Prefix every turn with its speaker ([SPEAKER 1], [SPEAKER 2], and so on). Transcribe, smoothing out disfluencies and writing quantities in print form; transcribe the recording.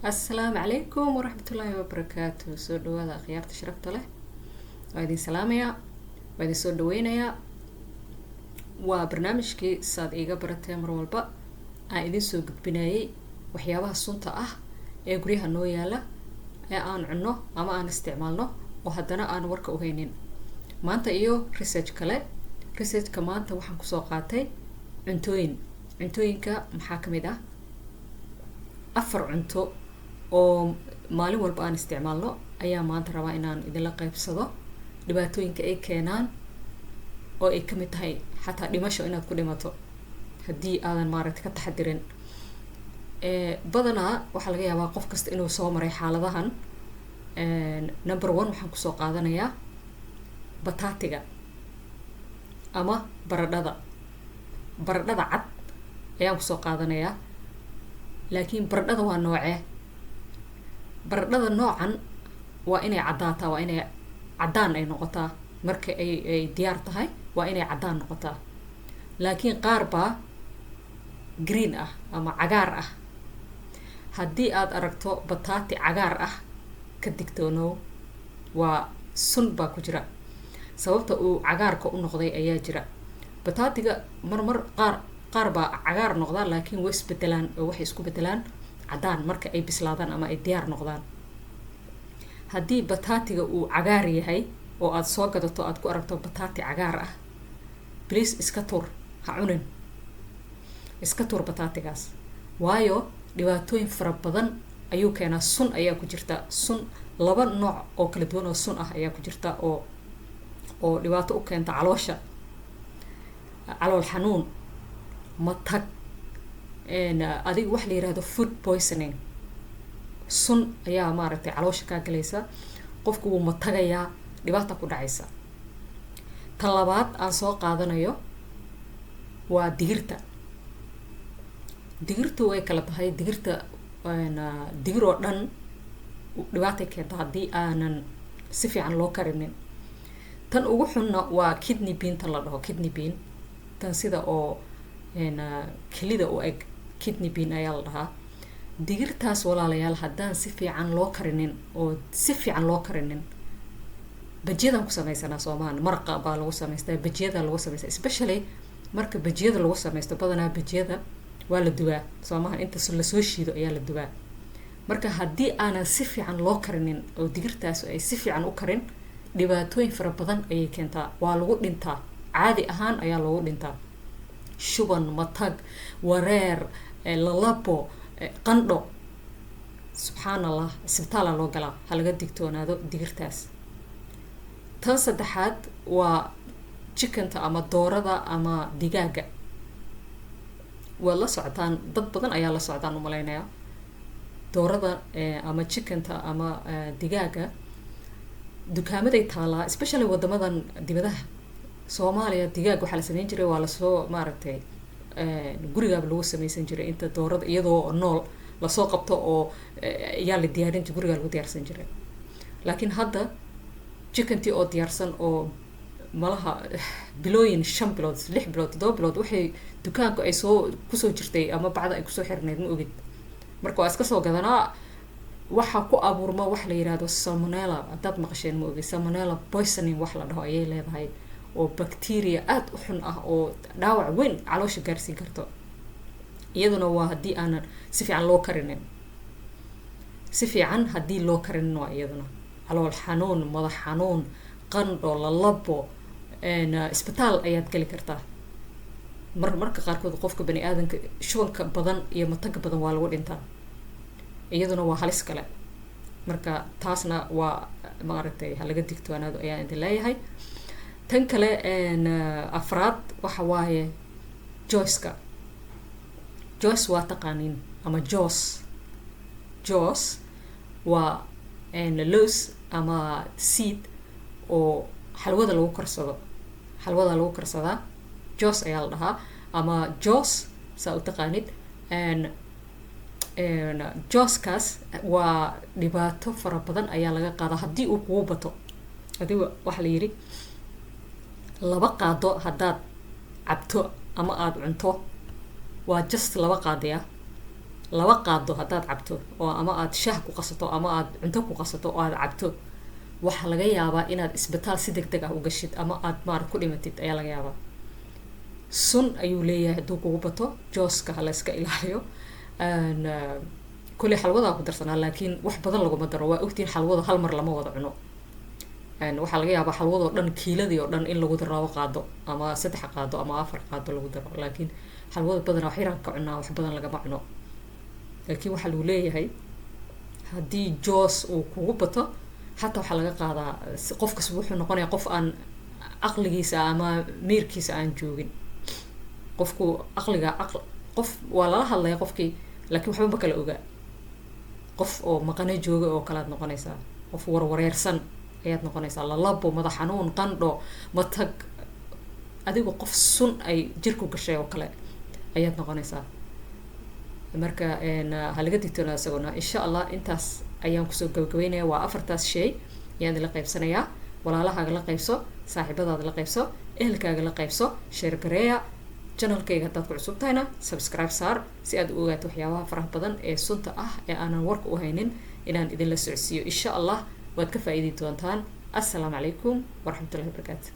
[SPEAKER 1] Asalaamu calaykum waraxmatullaahi wabarakaatu. Soo dhawaada, akhyaarta sharafta leh. Waa idin salaamayaa, waa idin soo dhaweynayaa. Waa barnaamijkii saad iiga barateen mar walba aan idin soo gudbinayay waxyaabaha sunta ah ee guryaha noo yaala ee aan cunno ama aan isticmaalno oo haddana aan warka u haynin. Maanta iyo research kale. Researchka maanta waxaan kusoo qaatay cuntooyin. Cuntooyinka maxaa ka mid ah? Afar cunto oo maalin walba aan isticmaalno ayaa maanta rabaa inaan idinla qaybsado dhibaatooyinka ay keenaan, oo ay kamid tahay xataa dhimasho, inaad ku dhimato haddii aadan maaragta ka taxadirin. Badanaa waxaa laga yaabaa qof kasta inuu soo maray xaaladahan. Number one, waxaan kusoo qaadanayaa bataatiga ama baradhada. Baradhada cad ayaan kusoo qaadanayaa, laakiin baradhada waa noocee? Baradhada noocan waa inay caddaataa, waa inay caddaan ay noqotaa. Marka ay diyaar tahay waa inay caddaan noqotaa, laakiin qaar baa green ah ama cagaar ah. Haddii aad aragto bataati cagaar ah, ka digtoonow, waa sun baa ku jira. Sababta uu cagaarka u noqday ayaa jira. Bataatiga marmar qaar baa cagaar noqdaa, laakiin way isbedelaan oo waxay isku bedelaan caddaan marka ay bislaadaan ama ay diyaar noqdaan. Haddii bataatiga uu cagaar yahay oo aada soo gadato, aad ku aragto bataati cagaar ah, please iska tuur, ha cunin, iska tuur bataatigaas, waayo dhibaatooyin fara badan ayuu keenaa. Sun ayaa ku jirta, sun laba nooc oo kala duwan oo sun ah ayaa ku jirta oo dhibaato u keenta caloosha: calool xanuun, matag, adiga wax la yirahdo food poisoning. Sun ayaa maaragtay caloosha kaa galaysa, qofku wuu matagayaa, dhibaata ku dhacaysa. Tan labaad aan soo qaadanayo waa digirta. Digirtu way kala tahay. Digirta, digir oo dhan dhibaatay keenta haddii aanan si fiican loo karinin. Tan ugu xunna waa kidney bean, tan la dhaho kidney bean, tan sida oo kelida u eg, kidney bean ayaa la dhahaa digirtaas. Walaalayaal, haddaan si fiican loo karinin, oo si fiican loo karinin, bajiyadaan ku sameysanaa soomaan, maraqa baa lagu samaystaa, bajiyada lagu samaystaa. Especially marka bajiyada lagu sameysto, badanaa bajiyada waa la dubaa soomaha, inta lasoo shiido ayaa la dubaa. Marka haddii aanan si fiican loo karinin oo digirtaas ay si fiican u karin, dhibaatooyin fara badan ayay keentaa. Waa lagu dhintaa, caadi ahaan ayaa loogu dhintaa: shuban, matag, wareer, lalabo, qandho. Subxaan Allah, isbitaala loo galaa. Ha laga digtoonaado digirtaas. Tan saddexaad waa chickenta ama doorada ama digaaga. Waad la socotaan, dad badan ayaa la socdaan umalaynaya. Doorada ama chickenta ama digaaga dukaamaday taalaa, especially wadamadan dibadaha. Soomaaliya digaag waxaa la sameyn jiray, waa lasoo maaragtay, gurigaaba lagu sameysan jiray. Inta doorada iyadoo nool lasoo qabto oo ayaa la diyaarin, gurigaa lagu diyaarsan jiray. Laakiin hadda chickentii oo diyaarsan oo malaha bilooyin, 5 bilood, 6 bilood, 7 bilood waxay dukaanku ay soo kusoo jirtay ama bacda ay kusoo xirnayd, ma ogid. Marka waa iska soo gadanaa. Waxaa ku abuurma wax la yirahdo salmonella. Haddaad maqasheen, ma ogid, salmonella poisoning wax la dhaho ayay leedahay, oo bacteria aada u xun ah oo dhaawac weyn caloosha gaarsiin karto. Iyaduna waa haddii aanan si fiican loo karinin. Si fiican haddii loo karinin waa iyaduna calool xanuun, madax xanuun, qandho, lalabo, isbitaal ayaad geli kartaa. Marka qaarkood qofka bani aadanka shubanka badan iyo mataga badan waa lagu dhintaa. Iyaduna waa halis kale. Marka taasna waa maaragtay ha laga digtoonaado ayaan idin leeyahay. Tan kale, afraad, waxa waaye jooska. Joos waa taqaaniin ama joos. Joos waa lows ama seed oo xalwada lagu karsado, xalwada lagu karsadaa, joos ayaa la dhahaa ama joos saa u taqaanid. Jooskaas waa dhibaato fara badan ayaa laga qaadaa haddii uu kugu bato. Hadii waxaa la yidhi 2 qaado haddaad cabto ama aada cunto, waa just 2 qaadaya, 2 qaado haddaad cabto oo ama aad shaah ku qasato ama aad cunto ku qasato oo aad cabto, waxaa laga yaabaa inaad isbitaal si deg deg ah u gashid ama aad maarad ku dhimatid ayaa laga yaabaa. Sun ayuu leeyahay hadduu kugu bato. Jooska ha la iska ilaaliyo. Kuley xalwadaa ku darsanaa, laakiin wax badan laguma daro. Waa ogtihiin, xalwada hal mar lama wada cuno. Waxaa laga yaabaa xalwadoo dhan, kiiladii oo dhan, in lagu daro 2 qaado ama 3 qaado ama 4 qaado lagu daro, laakiin xalwada badanaa wax yaraan ka cunaa, wax badan lagama cuno. Laakiin waxaa lagu leeyahay haddii joos uu kugu bato, xataa waxaa laga qaadaa qofkas wuxuu noqonayaa qof aan caqligiisa ama miirkiisa aan joogin. Qofku caqliga qof waa lala hadlaya qofkii, laakiin waxba ma kala ogaa. Qof oo maqane jooga oo kalead noqonaysaa, qof warwareersan ayaad noqonaysaa, lalabo, madax xanuun, qandho, matag, adigo qof sun ay jirku gashay oo kale ayaad noqonaysaa. Marka ha laga digtoona isaguna. Insha Allah intaas ayaan kusoo gabagabeynaya. Waa afartaas shay ayaan idinla qaybsanayaa. Walaalahaaga la qaybso, saaxiibadaada la qaybso, ehelkaaga la qaybso, share gareeya. Channelkayga haddaad ku cusub tahayna, subscribe saar si aad u ogaato waxyaabaha faraha badan ee sunta ah ee aanan warka u haynin inaan idinla socodsiiyo. Insha Allah waad ka faa'iidi doontaan. Assalaamu calaykum waraxmatullahi wabarakaatu.